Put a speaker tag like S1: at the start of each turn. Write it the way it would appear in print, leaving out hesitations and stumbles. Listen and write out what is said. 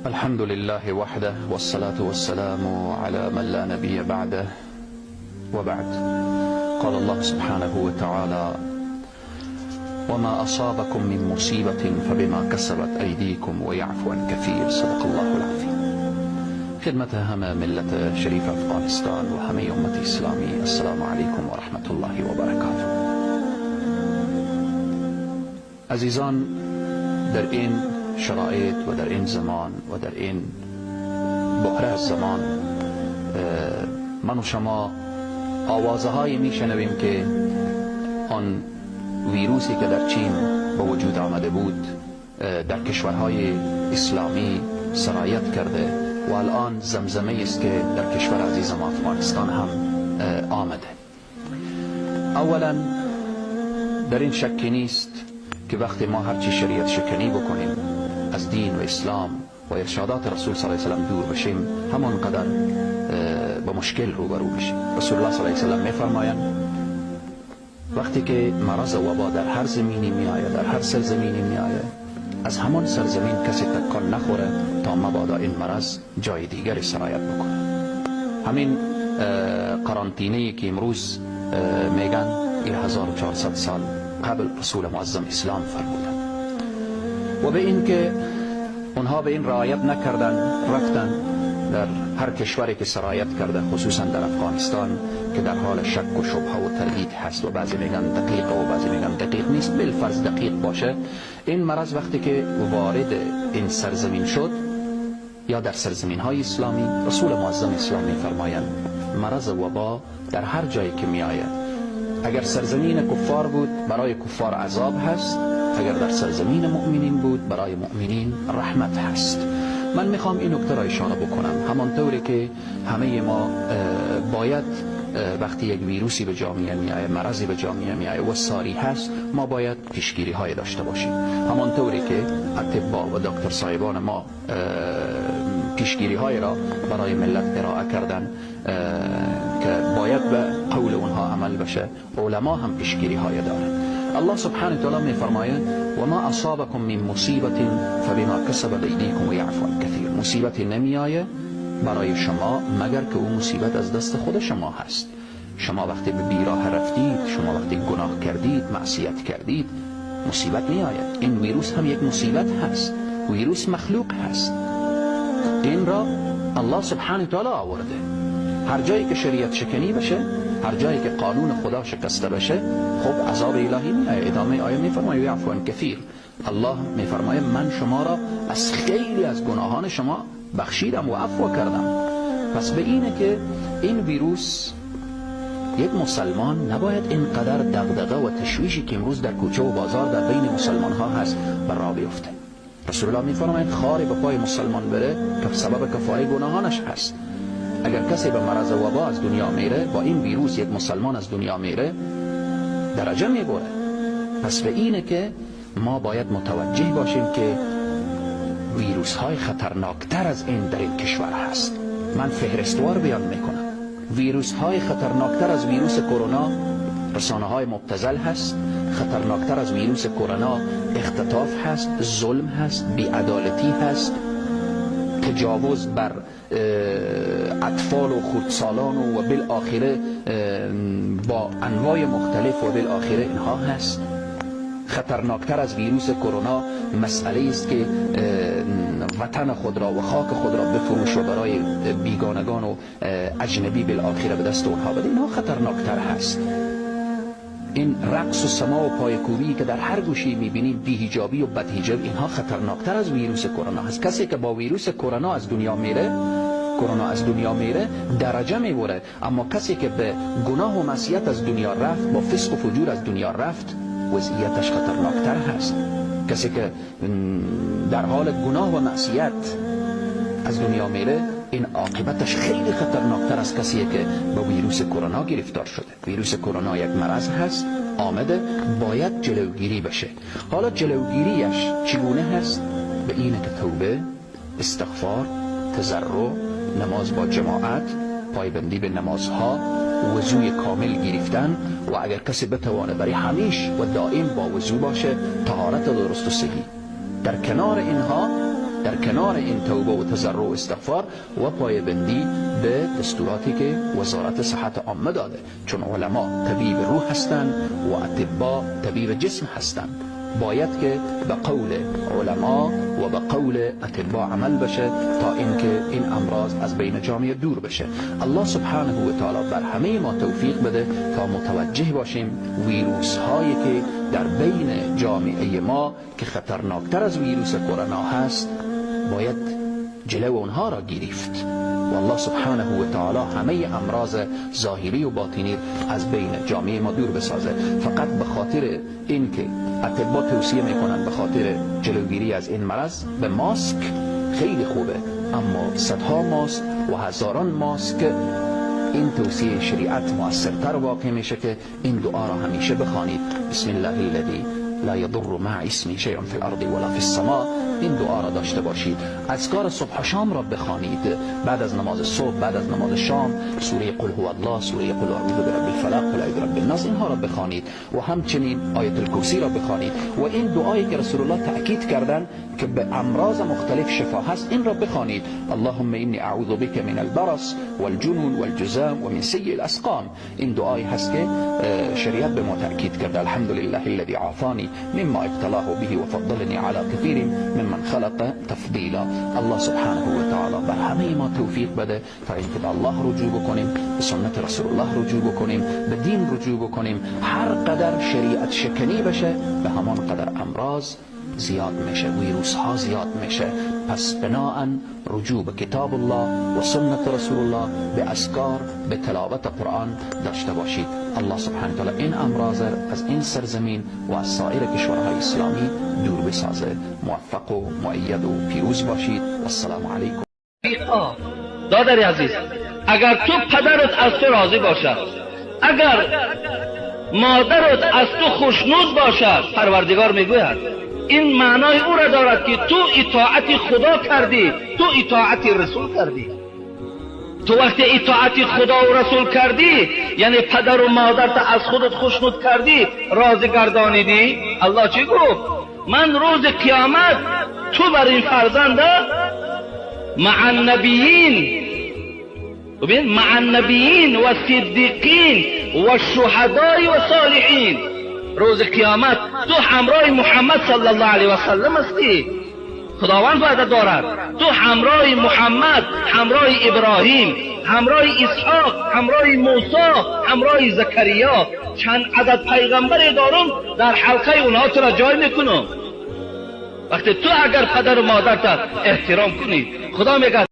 S1: الحمد لله وحده والصلاة والسلام على من لا نبي بعده وبعد. قال الله سبحانه وتعالى: وما أصابكم من مصيبة فبما كسبت أيديكم ويعفو عن كثير. صدق الله العظیم. خدمت همه ملت شریف افغانستان و همه امت اسلامی، السلام علیکم و رحمت الله و برکاته. عزیزان، در این شرایط و در این زمان و در این بحره از زمان، من و شما آوازه های می شنویم که آن ویروسی که در چین به وجود آمده بود در کشورهای اسلامی سرایت کرده و الان زمزمه است که در کشور عزیز ما افغانستان هم آمده. اولا در این شکی نیست که وقتی ما هرچی شریعت شکنی بکنیم، از دین و اسلام و ارشادات رسول صلی الله علیه و سلم دور بشیم، همان قدر با مشکل روبرو بشیم. رسول الله صلی الله علیه و سلم میفرمایند وقتی که مرض وبا در هر زمینی می آید، در هر سرزمینی می آید، از همان سرزمین کسی تکان نخوره تا مبادا این مرض جای دیگری سرایت بکنه. همین قرنطینه که امروز میگن، این 1400 سال قبل رسول معظم اسلام فرمودن و به این که اونها به این رعایت نکردن، رفتن در هر کشوری که سرایت کرده، خصوصا در افغانستان که در حال شک و شبهه و تردید هست و بعضی میگن دقیق و بعضی میگن دقیق نیست، بالفرض دقیق باشه، این مرض وقتی که وارد این سرزمین شد یا در سرزمین های اسلامی، رسول معظم اسلام میفرمایند مرض وبا در هر جایی که می آید، اگر سرزمین کفار بود برای کفار عذاب هست، اگر در سرزمین مؤمنین بود برای مؤمنین رحمت هست. من میخوام این نکته را اشاره بکنم. همانطوری که همه ما باید وقتی یک ویروسی به جامعه میآید، مرضی به جامعه میآید و ساری هست، ما باید پیشگیری های داشته باشیم. همانطوری که اطبا و دکتر صاحبان ما پیشگیری های را برای ملت ارائه کردن که باید به قول اونها عمل بشه، علما هم پیشگیری های دارند. الله سبحانه وتعالی میفرماید: و ما اصابکم من مصیبت فبما کسبت ایدیکم و یعفو عن کثیر. مصیبت نمیآید برای شما مگر که اون مصیبت از دست خود شما هست. شما وقتی به بیراه رفتید، شما وقتی گناه کردید، معصیت کردید، مصیبت میآید. این ویروس هم یک مصیبت هست، ویروس مخلوق هست، این را الله سبحانه وتعالی آورده. هر جایی که شریعت شکنی بشه، هر جایی که قانون خدا شکسته بشه، خب عذاب الهی میآید. ادامه آیه میفرماید یعفو عن کثیر. الله میفرماید من شما را از خیلی از گناهان شما بخشیدم و عفو کردم. پس به اینه که این ویروس، یک مسلمان نباید اینقدر دغدغه و تشویشی که امروز در کوچه و بازار در بین مسلمان ها هست بر راه بیفته. رسول الله میفرماید خاری به پای مسلمان بره که سبب کفاره گناهانش هست. اگر کسی به مرض وبا از دنیا میره، با این ویروس یک مسلمان از دنیا میره، درجه میبره. پس به اینه که ما باید متوجه باشیم که ویروس های خطرناکتر از این در این کشور هست. من فهرستوار بیان میکنم. ویروس های خطرناکتر از ویروس کرونا رسانه های مبتذل هست، خطرناکتر از ویروس کرونا اختطاف هست، ظلم هست، بیعدالتی هست، تجاوز بر اطفال و خردسالان و بالآخره با انواع مختلف و بالآخره اینها هست. خطرناکتر از ویروس کرونا مسئله است که وطن خود را و خاک خود را بفروش و برای بیگانگان و اجنبی بالآخره به دست اونها بده. اینها خطرناکتر هست. این رقص و سما و پایکوبی که در هر گوشی میبینیم، بی‌حجابی و بدحجاب، اینها خطرناکتر از ویروس کرونا هست. کسی که با ویروس کرونا از دنیا میره، کرونا از دنیا میره، درجه میبره، اما کسی که به گناه و معصیت از دنیا رفت، با فسق و فجور از دنیا رفت، وضعیتش خطرناکتر هست. کسی که در حال گناه و معصیت از دنیا میره، این عاقبتش خیلی خطرناکتر از کسیه که با ویروس کرونا گرفتار شده. ویروس کرونا یک مرض هست، آمده، باید جلوگیری بشه. حالا جلوگیریش چگونه هست؟ به اینه که توبه، استغفار، تضرع، نماز با جماعت، پایبندی به نمازها، وضوی کامل گرفتن و اگر کسی بتوانه برای همیش و دائم با وضو باشه، طهارت درست و صحیح. در کنار اینها در کنار این توبه و تضرع و استغفار و پایبندی به دستوراتی که وزارت صحت عامه داده، چون علما طبیب روح هستند و اطبا طبیب جسم هستند. باید که به قول علما و به قول اطبا عمل بشه تا اینکه این امراض از بین جامعه دور بشه. الله سبحانه و تعالی بر همه ما توفیق بده تا متوجه باشیم ویروس هایی که در بین جامعه ما که خطرناکتر از ویروس کرونا هست، باید جلو اونها را گرفت و الله سبحانه و تعالی همه امراض ظاهری و باطنی از بین جامعه ما دور بسازه. فقط به خاطر اینکه اطبا توصیه میکنن به خاطر جلوگیری از این مرض به ماسک، خیلی خوبه، اما صدها ماسک و هزاران ماسک، این توصیه شریعت موثرتر واقع میشه که این دعا را همیشه بخوانید: بسم الله الذی لا یضر مع اسمه شیء فی الارض ولا فی السماء. این دعا را داشته باشید. اذکار صبح و شام را بخوانید، بعد از نماز صبح، بعد از نماز شام، سوره قل هو الله، سوره قل اعوذ برب الفلق، قل اعوذ برب الناس، اینها را بخوانید و همچنین آیت الکرسی را بخوانید و این دعایی که رسول الله تاکید کردن که به امراض مختلف شفا هست، این را بخوانید: اللهم انی اعوذ بک من البرص والجنون والجذام و من سیء الاسقام. این دعایی هست که شریعت به ما تاکید کرده. الحمد لله الذی عافانی مما ابتلاه به و فضلنی علی کثیر ممن خلق تفضیلا. الله سبحانه و تعالی بر همه ما توفیق بده تا اینکه به الله رجوع بکنیم، به سنت رسول الله رجوع بکنیم، به دین رجوع بکنیم. هر قدر شریعت شکنی بشه، به همان قدر امراض زیاد میشه، ویروس ها زیاد میشه. پس بناءً رجوع به کتاب الله و سنت رسول الله، به اذکار، به تلاوت قرآن داشته باشید. الله سبحانه و تعالی این امراض از این سرزمین و از سایر کشورهای اسلامی دور بسازه. موفق و مؤید و پیروز باشید. السلام علیکم.
S2: دادر عزیز، اگر تو پدرت از تو راضی باشد، اگر مادرت از تو خوشنود باشد، پروردگار میگوید این معنای او را دارد که تو اطاعت خدا کردی، تو اطاعت رسول کردی. تو وقتی اطاعت خدا و رسول کردی، یعنی پدر و مادرت از خودت خوشنود کردی، راضی گردانیدی، الله چی گفت؟ من روز قیامت تو بر این فرزند مع النبیین، ببین، مع النبیین و صدیقین و شهدای و صالحین. روز قیامت تو همراه محمد صلی الله علیه و سلم هستی. خداوند وعده دارد تو همراه محمد، همراه ابراهیم، همراه اسحاق، همراه موسی، همراه زکریا، چند عدد پیغمبر دارم، در حلقه اونها تو را جای میکنم. وقتی تو اگر پدر و مادرت احترام کنی، خدا میگه